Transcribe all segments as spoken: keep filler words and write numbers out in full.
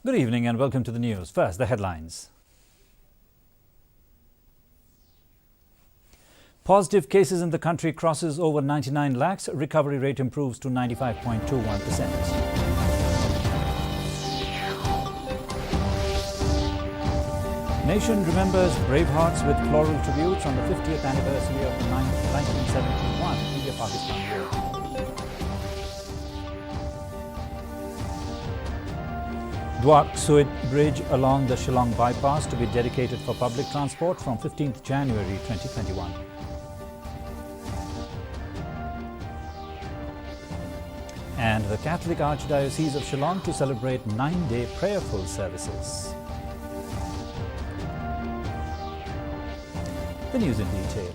Good evening and welcome to the news. First, the headlines. Positive cases in the country crosses over ninety-nine lakhs, recovery rate improves to ninety-five point two one percent. Nation remembers bravehearts with floral tributes on the fiftieth anniversary of the nine- nineteen seventy-one India-Pakistan war. Dwarksuit Bridge along the Shillong Bypass to be dedicated for public transport from fifteenth January twenty twenty-one. And the Catholic Archdiocese of Shillong to celebrate nine-day prayerful services. The news in detail.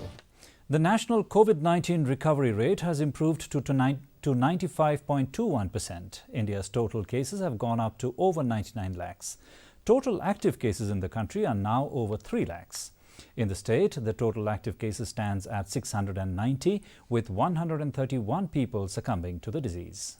The national COVID nineteen recovery rate has improved to, to, nine, to ninety-five point two one percent. India's total cases have gone up to over ninety-nine lakhs. Total active cases in the country are now over three lakhs. In the state, the total active cases stands at six hundred and ninety, with one hundred and thirty-one people succumbing to the disease.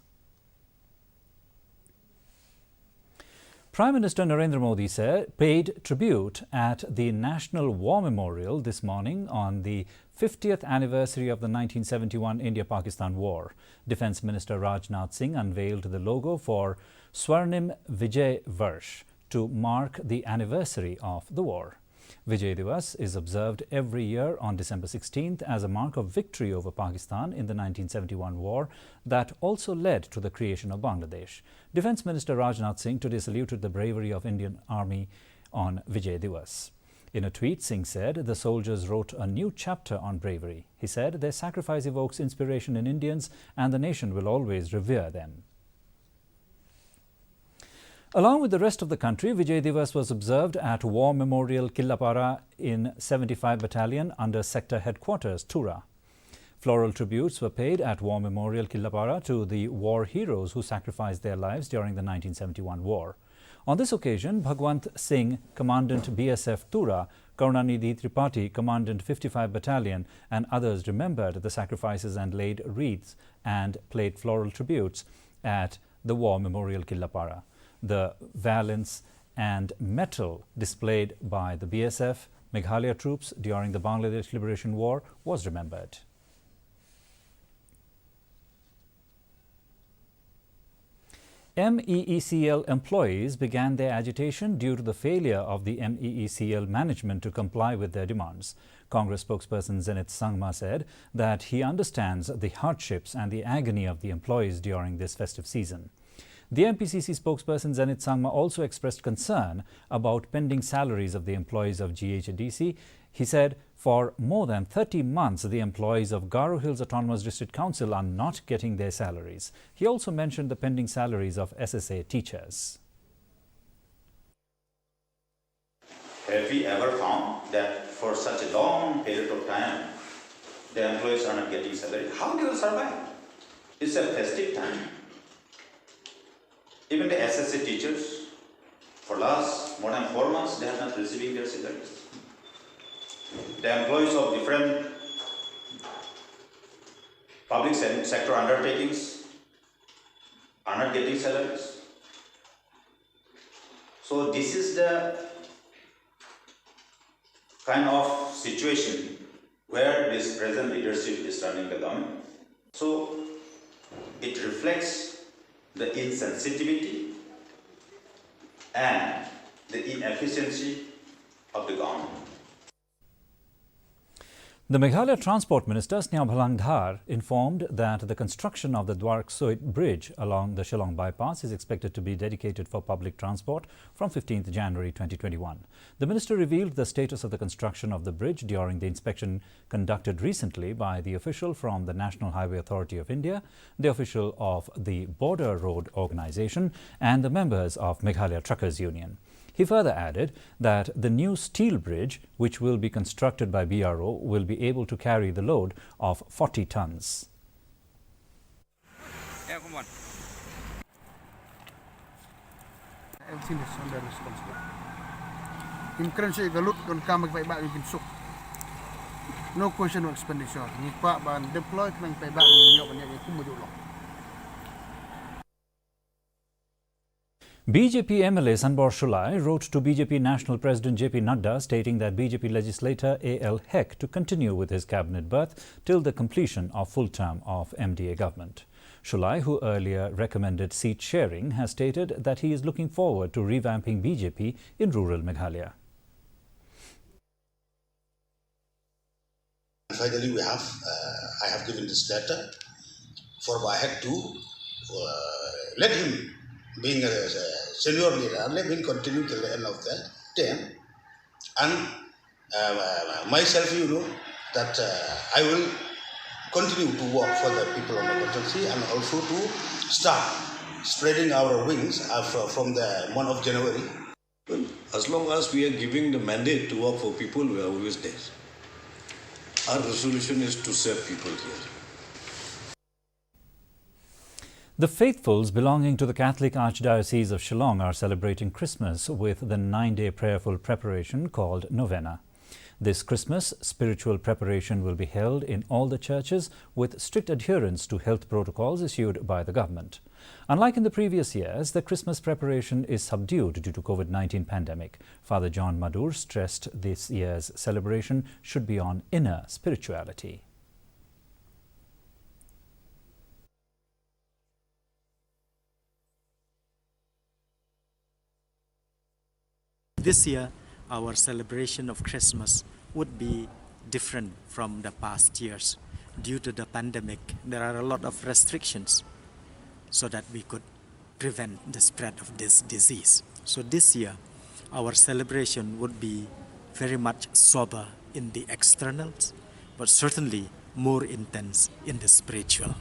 Prime Minister Narendra Modi said, paid tribute at the National War Memorial this morning on the fiftieth anniversary of the nineteen seventy-one India-Pakistan War. Defence Minister Rajnath Singh unveiled the logo for Swarnim Vijay Varsh to mark the anniversary of the war. Vijay Diwas is observed every year on December sixteenth as a mark of victory over Pakistan in the nineteen seventy-one war that also led to the creation of Bangladesh. Defence Minister Rajnath Singh today saluted the bravery of Indian Army on Vijay Diwas. In a tweet, Singh said the soldiers wrote a new chapter on bravery. He said their sacrifice evokes inspiration in Indians and the nation will always revere them. Along with the rest of the country, Vijay Diwas was observed at War Memorial Killapara in seventy-five Battalion under Sector Headquarters, Tura. Floral tributes were paid at War Memorial Killapara to the war heroes who sacrificed their lives during the nineteen seventy-one war. On this occasion, Bhagwant Singh, Commandant B S F Tura, Karunanidhi Tripathi, Commandant fifty-five Battalion, and others remembered the sacrifices and laid wreaths and played floral tributes at the War Memorial Killapara. The valiance and mettle displayed by the B S F Meghalaya troops during the Bangladesh Liberation War was remembered. M E E C L employees began their agitation due to the failure of the M E E C L management to comply with their demands. Congress spokesperson Zenith Sangma said that he understands the hardships and the agony of the employees during this festive season. The M P C C spokesperson Zenith Sangma also expressed concern about pending salaries of the employees of G H A D C. He said for more than thirty months, the employees of Garo Hills Autonomous District Council are not getting their salaries. He also mentioned the pending salaries of S S A teachers. Have we ever found that for such a long period of time, the employees are not getting salary? How they will survive? It's a festive time. Even the S S A teachers, for last more than four months, they are not receiving their salaries. The employees of different public se- sector undertakings are not getting salaries. So this is the kind of situation where this present leadership is running the government. So it reflects the insensitivity and the inefficiency of the government. The Meghalaya Transport Minister Sniawbhalang Dhar informed that the construction of the Dwarksuit Bridge along the Shillong Bypass is expected to be dedicated for public transport from fifteenth January twenty twenty-one. The minister revealed the status of the construction of the bridge during the inspection conducted recently by the official from the National Highway Authority of India, the official of the Border Road Organisation, and the members of Meghalaya Truckers Union. He further added that the new steel bridge, which will be constructed by B R O, will be able to carry the load of forty tons. Everything is under responsible. Ngim kren shuh ïa ka lut, donkam ba ki paidbah kin suk. No question of expenditure. Ngi kwah ban deploy khnang paidbah ngin ïoh ban ïoh kum ba ju long. B J P M L A Sanbor Shullai wrote to B J P National President J P Nadda stating that B J P legislator A L Hek to continue with his cabinet berth till the completion of full term of M D A government. Shullai, who earlier recommended seat sharing, has stated that he is looking forward to revamping B J P in rural Meghalaya. Finally, we have, uh, I have given this letter for Bah Hek to, uh, let him, being a, a senior leader, let him continue till the end of the term. And, uh, myself, you know, that, uh, I will continue to work for the people of my constituency and also to start spreading our wings, uh, fr-, from the month of January. Well, as long as we are giving the mandate to work for people, we are always there. Our resolution is to serve people here. The faithfuls belonging to the Catholic Archdiocese of Shillong are celebrating Christmas with the nine-day prayerful preparation called Novena. This Christmas, spiritual preparation will be held in all the churches with strict adherence to health protocols issued by the government. Unlike in the previous years, the Christmas preparation is subdued due to COVID nineteen pandemic. Father John Madur stressed this year's celebration should be on inner spirituality. This year, our celebration of Christmas would be different from the past years. Due to the pandemic, there are a lot of restrictions so that we could prevent the spread of this disease. So this year, our celebration would be very much sober in the externals, but certainly more intense in the spiritual.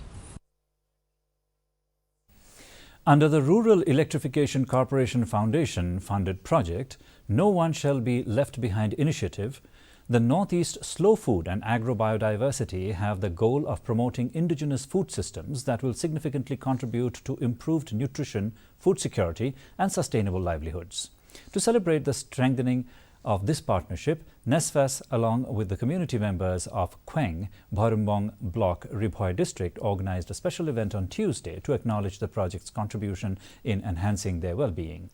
Under the Rural Electrification Corporation Foundation funded project, No One Shall Be Left Behind initiative, the Northeast Slow Food and Agrobiodiversity have the goal of promoting indigenous food systems that will significantly contribute to improved nutrition, food security, and sustainable livelihoods. To celebrate the strengthening of this partnership, NESFAS, along with the community members of Kweng, Bhoirymbong Block, Ri Bhoi District, organized a special event on Tuesday to acknowledge the project's contribution in enhancing their well-being.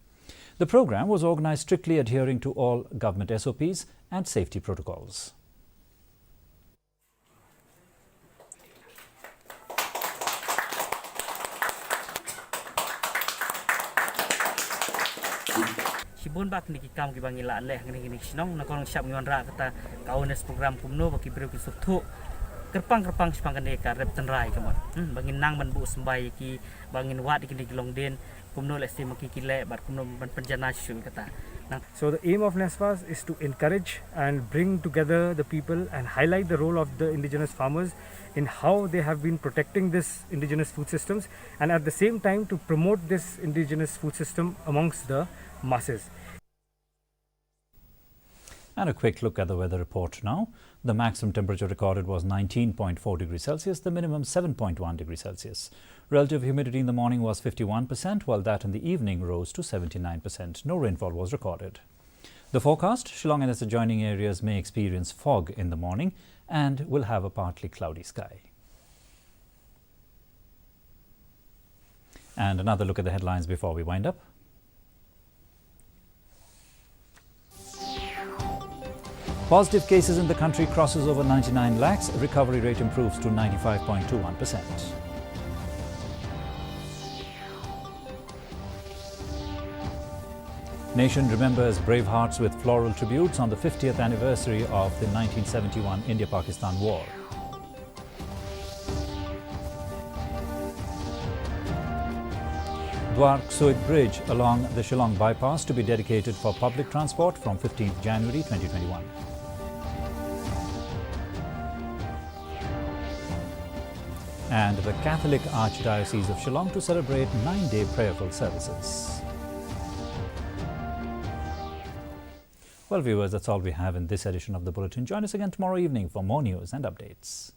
The program was organized strictly adhering to all government S O Ps and safety protocols. Shibun bah kine ki kam kiba ngi la leh ha kine ki shnong, na ka long shap ngi wanrah kata ka awareness program kumno ba ki briew kin sngewthuh kyrpang kyrpang shaphang kane ka rep tynrai ka mut. Hmm, ba ngin nang ban buh symbai ïa ki, ba ngin wad ïa kine ki longdien, kumno lehse ma ki ki leh bad kumno ban pynjanai shuh ïa kata. Nang So the aim of NESFAS is to encourage and bring together the people and highlight the role of the indigenous farmers in how they have been protecting this indigenous food systems, and at the same time to promote this indigenous food system amongst the masses. And a quick look at the weather report now. The maximum temperature recorded was nineteen point four degrees Celsius, the minimum seven point one degrees Celsius. Relative humidity in the morning was fifty-one percent, while that in the evening rose to seventy-nine percent. No rainfall was recorded. The forecast: Shillong and its adjoining areas may experience fog in the morning and will have a partly cloudy sky. And another look at the headlines before we wind up. Positive cases in the country crosses over ninety-nine lakhs, recovery rate improves to ninety-five point two one percent. Nation remembers bravehearts with floral tributes on the fiftieth anniversary of the nineteen seventy-one India-Pakistan War. Dwar Ksuid Bridge along the Shillong Bypass to be dedicated for public transport from fifteenth January twenty twenty-one. And the Catholic Archdiocese of Shillong to celebrate nine-day prayerful services. Well, viewers, that's all we have in this edition of the Bulletin. Join us again tomorrow evening for more news and updates.